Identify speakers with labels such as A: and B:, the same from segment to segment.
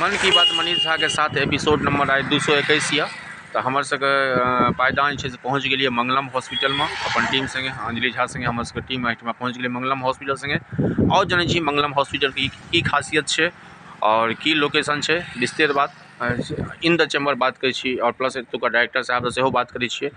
A: मन की बात मनीष झा के साथ एपिसोड नंबर आइ 221 यऽ। तऽ हमर सबके पायदान जे छै से पहुँच गेलियै मंगलम हॉस्पिटलमे अपन टीम संगे, अंजलि झा संगे हमर सबके टीम एहिठमा पहुँच गेलै मंगलम हॉस्पिटल संगे। आओर जनै छी मंगलम हॉस्पिटलके की खासियत छै आओर की लोकेशन छै, विस्तृत बात इन the chamber बात करै छी आओर प्लस एतुका डायरेक्टर साहबसँ सेहो बात करै छियै।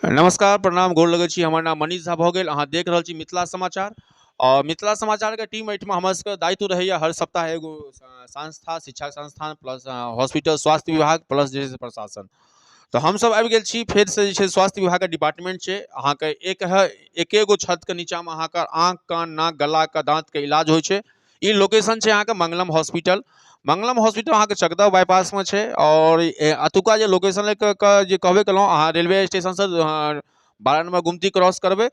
A: नमस्कार, प्रणाम, गोर लगै छी। हमर नाम मनीष झा भऽ गेल। अहाँ देख रहल छी मिथिला समाचार आओर मिथिला समाचारके टीम एहिठमा हमर सबके दायित्व रहैए हर सप्ताह एगो संस्था, शिक्षा संस्थान प्लस हॉस्पिटल, स्वास्थ्य विभाग प्लस जे छै से प्रशासन। तऽ हमसब आबि गेल छी फेरसँ जे छै स्वास्थ्य विभागके डिपार्टमेंट छै अहाँके एक है एके गो छतके नीचाँमे अहाँके आँखि, कान, नाक, गलाके, दाँतके इलाज होइ छै। ई लोकेशन छै अहाँके मंगलम हॉस्पिटल। मंगलम हॉस्पिटल अहाँके चकदह बाईपासमे छै आओर एतुका जे लोकेशन के जे कहबे केलहुँ, अहाँ रेलवे स्टेशनसँ 12 नंबर गुमती क्रॉस करबै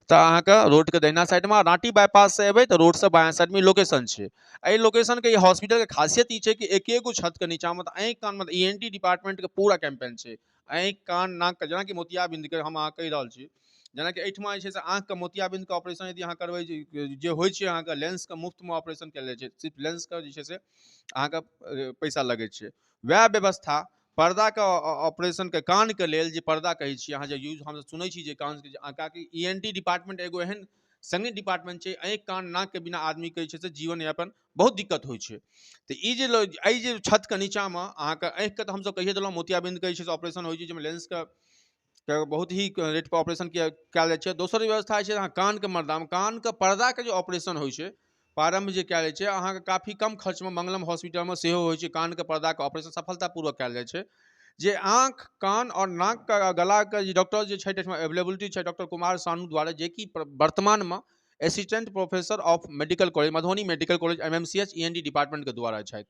A: तऽ अहाँके रोडके दहिना साइडमे, राँटी बाईपाससँ एबै तऽ रोडसँ बायाँ साइडमे लोकेशन छै। एहि लोकेशनके, ई हॉस्पिटलके खासियत ई छै कि एके गो छतके नीचाँमे तऽ आँखि, कान, मतलब ई एन टी डिपार्टमेंटके पूरा कैंपेन छै। आँखि, कान, नाकके, जेनाकि मोतियाबिन्दके हम अहाँ कहि रहल छी, जेनाकि एहिठमा जे छै से आँखिके मोतियाबिन्दके ऑपरेशन यदि अहाँ करबै जे होइ छै, अहाँके लेंसके मुफ्तमे ऑपरेशन कयल जाइ छै, सिर्फ लेंसके जे छै से अहाँके पैसा लगै छै। वएह व्यवस्था पर्दाके ऑपरेशनके, कानके लेल जे पर्दा कहै छी अहाँ जे यूज हम सुनै छी जे कानके, काहेकि ई एन टी डिपार्टमेंट एगो एहन संगे डिपार्टमेंट छै, आँखि, कान, नाकके बिना आदमीके जे छै से जीवन यापन बहुत दिक्कत होइ छै। तऽ ई जे एहि जे छतके नीचाँमे अहाँके आँखिके तऽ हमसब कहिए देलहुँ, मोतियाबिन्दके जे छै से ऑपरेशन होइ छै, जाहिमे लेंसके बहुत ही रेटपर ऑपरेशन कयल जाइ छै। दोसर व्यवस्था जे छै अहाँ कानके मर्दामे कानके पर्दाके जे ऑपरेशन होइ छै, प्रारम्भ जे कयल जाइ छै, अहाँके काफी कम खर्चमे मंगलम हॉस्पिटलमे सेहो होइ छै। कानके पर्दाके ऑपरेशन सफलतापूर्वक कयल जाइ छै। जे आँखि, कान आओर नाकके, गलाके जे डॉक्टर जे छथि एहिठमा अवेलेबिलिटी छै डॉक्टर कुमार सानू द्वारा, जेकि वर्तमानमे assistant professor of medical college, Madhubani medical college M M C H E N T डिपार्टमेंटके द्वारा छथि।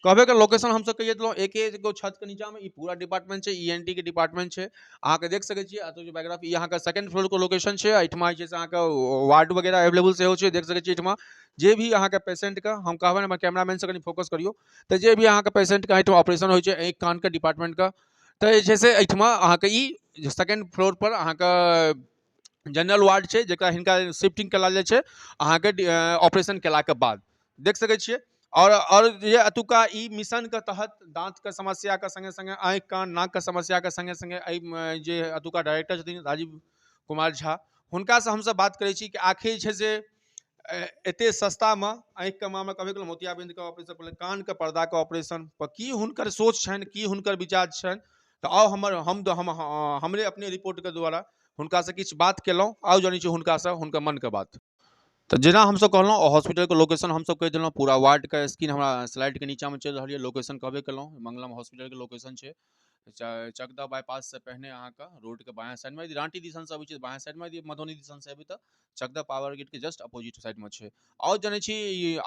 A: कहबे के लोकेशन हमसब कहिए देलहुँ, एके गो छतके नीचाँमे ई पूरा डिपार्टमेंट छै, ई एन टी के डिपार्टमेंट छै। अहाँके देख सकै छियै एतऽ जे बैकग्राउंड, ई अहाँके सेकंड फ्लोरके लोकेशन छै। एहिठमा जे छै से अहाँके वार्ड वगैरह अवेलेबल सेहो छै। देख सकै छियै एहिठमा जे भी अहाँके पेशेंटके, हम कहबै ने कैमरामैन से कनि फोकस करियौ, तऽ जे भी अहाँके पेशेंटके एहिठमा ऑपरेशन होइ छै आँखि, कानके डिपार्टमेंटके, तऽ जे छै से एहिठमा अहाँके ई सेकंड फ्लोर पर अहाँके जनरल वार्ड छै, जकरा हिनका शिफ्टिंग कयल जाइ छै अहाँके ऑपरेशन केलाके बाद। देख सकै छियै। आओर जे एतुका ई मिशनके तहत दाँतके समस्याके सङ्गे सङ्गे आँखि, कान, नाकके समस्याके सङ्गे सङ्गे एहि जे एतुका डायरेक्टर छथिन राजीव कुमार झा, हुनकासँ हमसब बात करै छी कि आखिर जे छै से एते सस्तामे आँखिके मामला कहबे केलहुँ, मोतियाबिन्दके ऑपरेशन, कानके पर्दाके ऑपरेशन पर की हुनकर सोच छनि, की हुनकर विचार छनि। तऽ आउ हमर हम हम हमरे अपने रिपोर्टके द्वारा हुनकासँ किछु बात केलहुँ। आउ जनै छी हुनकासँ हुनकर मनके बात। तऽ जेना हमसब कहलहुँ, हॉस्पिटलके लोकेशन हमसब कहि देलहुँ, पूरा वार्डके स्क्रीन हमरा स्लाइडके नीचाँमे चलि रहल यऽ। लोकेशन कहबे केलहुँ, मंगलम हॉस्पिटलके लोकेशन छै चकदह बाईपाससँ पहिने अहाँके रोडके बायाँ साइडमे। यदि राँटी दिसनसँ अबै छी तऽ बायाँ साइडमे, यदि मधुबनी दिसनसँ एबै तऽ चकदह पावर गेटके जस्ट अपोजिट साइडमे छै। आओर जनै छी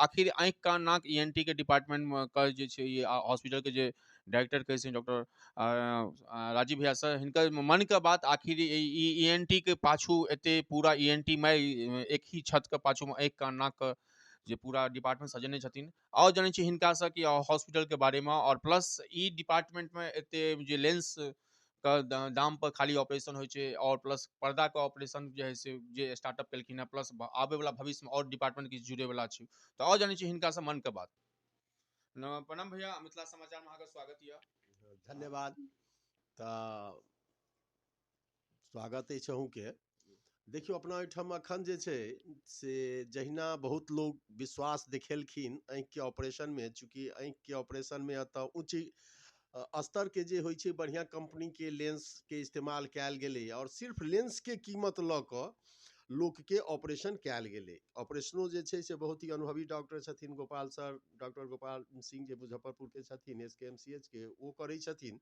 A: आखिर आँखि, कान, नाक, ई एन टी के डिपार्टमेंटमे के जे छै ई हॉस्पिटलके जे डायरेक्टर कहै छथिन डॉक्टर राजीव भैया सर, हिनकर मनके बात, आखिर ई ई एन टी के पाछू एते पूरा ई एन टी मे एक ही छतके पाछूमे आँखि, कान, नाकके जे पूरा डिपार्टमेंट सजेने छथिन। आओर जनै छी हिनकासँ कि हॉस्पिटलके बारेमे आओर प्लस ई डिपार्टमेंटमे एते जे लेंस के दाम पर खाली ऑपरेशन होइ छै आओर प्लस पर्दाके ऑपरेशन जे हइ से जे स्टार्टअप केलखिन हेँ, प्लस आबैवला भविष्यमे आओर डिपार्टमेंट किछु जुड़ैवला छै। तऽ आओर जनै छी हिनकासँ मनके बात। प्रणाम भैया, मिथिला समाचारमे अहाँके स्वागत यऽ।
B: धन्यवाद। तऽ स्वागत अछि अहूँके। देखियौ, अपना ओहिठाम एखन जे छै से जहिना बहुत लोग विश्वास देखेलखिन आँखिके ऑपरेशनमे, चूँकि आँखिके ऑपरेशनमे एतऽ उच्च स्तरके जे होइ छै बढ़िआँ कम्पनीके लेंसके इस्तेमाल कयल गेलै आओर सिर्फ लेंसके कीमत लऽ कऽ लोकके ऑपरेशन कयल गेलै। ऑपरेशनो जे छै से बहुत ही अनुभवी डॉक्टर छथिन गोपाल सर, डॉक्टर गोपाल सिंह जे मुजफ्फरपुरके छथिन, S K M C H के, ओ करै छथिन।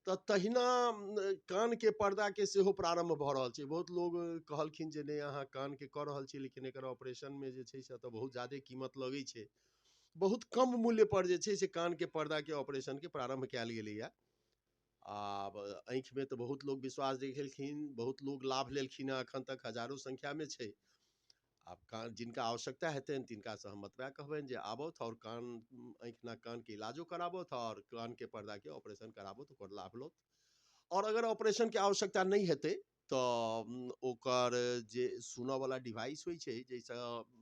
B: तऽ तहिना कानके पर्दाके सेहो प्रारम्भ भऽ रहल छै। बहुत लोग कहलखिन जे नहि, अहाँ कानके कऽ रहल छी, लेकिन एकर ऑपरेशनमे जे छै से एतऽ बहुत ज्यादे कीमत लगै छै। बहुत कम मूल्यपर जे छै से कानके पर्दाके ऑपरेशनके प्रारम्भ कयल गेलैए। आब आँखिमे तऽ बहुत लोग विश्वास देखेलखिन, बहुत लोग लाभ लेलखिन हेँ, एखन तक हजारो संख्यामे छै। आब कान जिनका आवश्यकता हेतनि तिनकासँ हम एतबे कहबनि जे आबथि आओर कान, आँखि नाक कानके इलाजो कराबथि आओर कानके पर्दाके ऑपरेशन कराबथि, ओकर लाभ लौथ। आओर अगर ऑपरेशनके आवश्यकता नहि हेतै तऽ ओकर जे सुनऽवला डिवाइस होइ छै जाहिसँ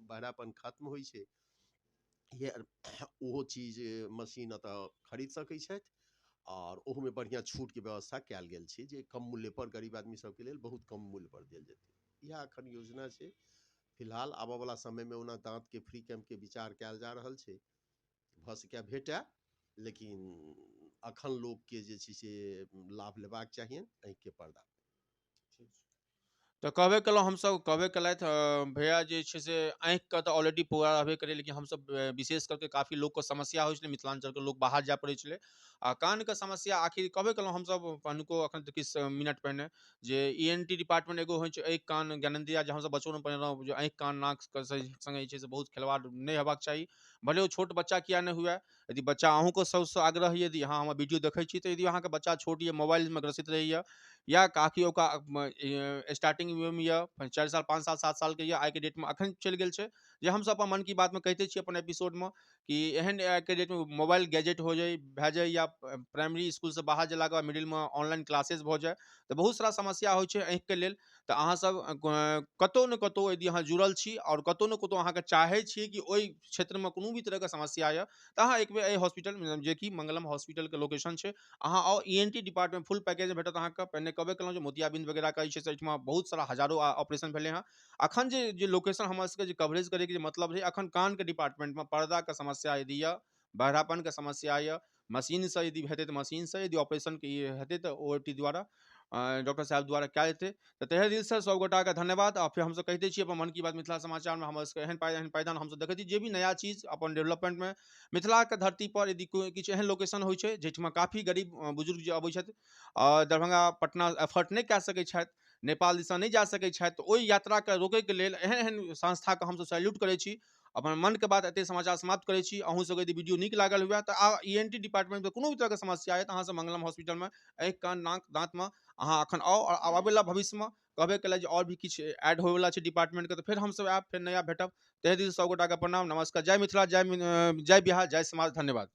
B: बहरापन खत्म होइ छै, ओहो चीज मशीन एतऽ खरीद सकै छथि आओर ओहूमे बढ़िआँ छूटके व्यवस्था कयल गेल छै जे कम मूल्यपर गरीब आदमी सबके लेल बहुत कम मूल्यपर देल जेतै। इएह एखन योजना छै। फिलहाल आबऽवला समयमे ओना दाँतके फ्री कैम्पके विचार कयल जा रहल छै, भऽ सकैए भेटए, लेकिन अखन लोकके जे छै से लाभ लेबाक चाहियनि आँखिके पर्दा।
A: तऽ कहबे केलहुँ हमसब, कहबे केलथि भैया जे छै से आँखिके तऽ ऑलरेडी पूरा रहबे करै, लेकिन हमसब विशेष करके काफी लोकके समस्या होइ छलै, मिथिलाञ्चलके लोक बाहर जाय पड़ै छलै आ कानके समस्या। आखिर कहबे केलहुँ हमसब पहिलुको एखन तऽ किछु मिनट पहिने जे ई एन टी डिपार्टमेंट एगो होइ छै, आँखि कान ज्ञानेन्द्रिया, जे हमसब बचपनमे पढ़ने रहौं जे आँखि कान नाकके सङ्गे जे छै से बहुत खेलवाड़ नहि हेबाक चाही, भले ओ छोट बच्चा किया नहि हुए। यदि बच्चा अहूँके सबसँ आग्रह यदि अहाँ हमर वीडियो देखै छी तऽ यदि अहाँके बच्चा छोट यऽ, मोबाइलमे ग्रसित रहैए या काफी ओकरा स्टार्टिंगमे यऽ, 4 साल 5 साल 7 सालके यऽ, आइके डेटमे एखन चलि गेल छै जे हमसब अपन मन की बातमे कहिते छी अपन एपिसोडमे कि एहन आइके डेटमे मोबाइल गैजेट हो जाइ भए जाइ या प्राइमरी इसकुलसँ बाहर गेलाके बाद मिडिलमे ऑनलाइन क्लासेज भऽ जाय तऽ बहुत सारा समस्या होइ छै आँखिके लेल। तऽ अहाँसब कतहु ने कतहु यदि अहाँ जुड़ल छी आओर कतहु ने कतहु अहाँके चाहै छी कि ओहि क्षेत्रमे कोनो भी तरहके समस्या यऽ तऽ अहाँ एक बेर एहि हॉस्पिटल जेकि मंगलम हॉस्पिटलके लोकेशन छै, अहाँ आउ, E N T department full package भेटत अहाँके। पहिने कहबे केलहुँ जे मोतियाबिंद वगैरहके जे छै से एहिठमा बहुत सारा हजारो ऑपरेशन भेलै हँ। अखन जे जे लोकेशन हमर सबके जे कवरेज करैके जे मतलब रहै, अखन कानके डिपार्टमेंटमे पर्दाके समस्या यदि यऽ, बहरापनके समस्या यऽ, मशीनसँ यदि हेतै तऽ मशीनसँ, यदि ऑपरेशनके हेतै तऽ ओ टी द्वारा डॉक्टर साहब द्वारा कयल जेतै। तऽ तहे दिलसँ सब गोटाके धन्यवाद। आ फेर हमसब कहिते छी अपन मन की बात मिथिला समाचारमे हमर सबके एहन एहन पायदान हमसब देखैत छी जे भी नया चीज अपन डेवलपमेंटमे मिथिलाके धरती पर यदि कोइ किछु एहन लोकेशन होइ छै जाहिठमा काफी गरीब बुजुर्ग जे अबै छथि, दरभंगा पटना एफर्ट नहि कए सकै छथि, नेपाल दिशा नहि जा सकै छथि, तऽ ओहि यात्राके रोकैके लेल एहन एहन संस्थाके हमसब सैल्यूट करै छी। अपन मनके बात एते समाचार समाप्त करै छी। अहूँ सबके यदि वीडियो नीक लागल हुए तऽ आ ई एन टी डिपार्टमेंटमे कोनो भी तरहके समस्या आयत अहाँसब मंगलम हॉस्पिटलमे आँखि कान नाक दाँतमे अहाँ एखन आउ। आओर आबैवला भविष्यमे कहबे केलथि जे आओर भी किछु एड होइवला छै डिपार्टमेंटके, तऽ फेर हमसब आयब, फेर नया भेटब। तहे दिल सब गोटाके प्रणाम, नमस्कार, जय मिथिला, जय बिहार, जय समाज, धन्यवाद।